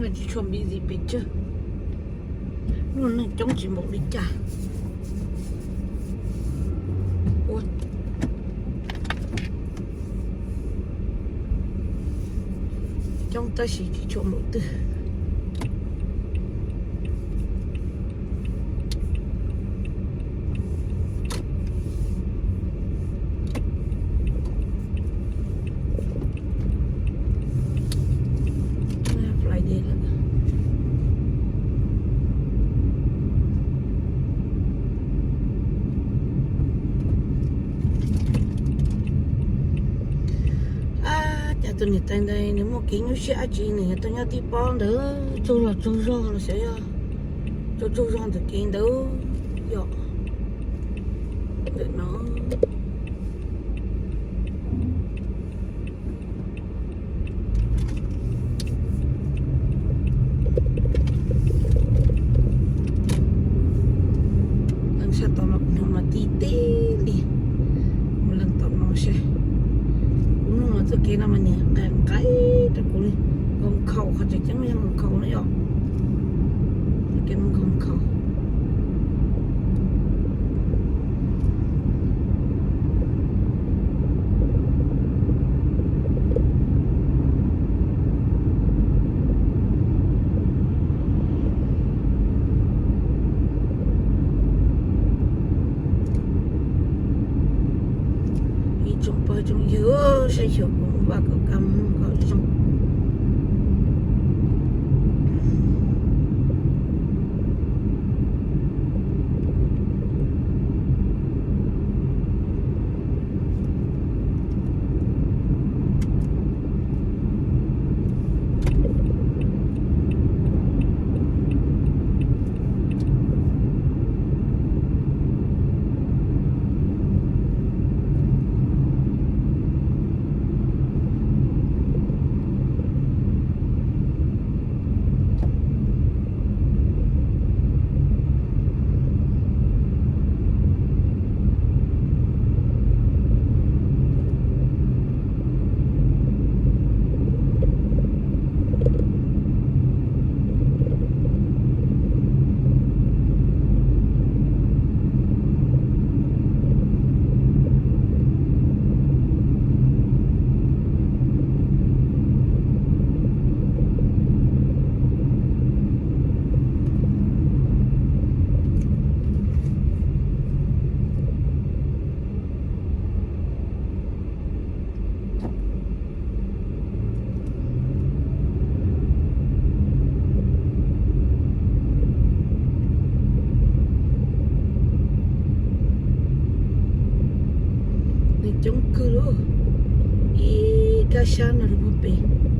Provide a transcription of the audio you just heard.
Tsis tshua busy pes tsawg, lub neej coob tsis npaum li cas. Ua coob tab sis tsis tshua npaum twg. Friday lawm. Ab, cas tus niam tais ntawd nws muaj kev nyuaj siab dab tsi, nws yuav tau nyob tib pob ntawd tsaug zog tsaug zog los xyov yog tsaug tsaug zog ntawm kev ntawd yom. Ntawm no. Leej sab tom no kuv hnov mas tib teb li. Mus leej tom no seb. Kuv mloog mas txoj kev no mas niam nqaim nqaim rau kuv li. Nkaus nkhaus, qhov tseem ceeb yog nkaus nkhaus na yom. Txoj kev mus nkaus nkhaus. Ib tsoom pog tsoom yawg, saib xyuas kuv vaj kom kaj mus nkaus zoo. Neeg coob kawg li. Ib kab sab no rau puag pem.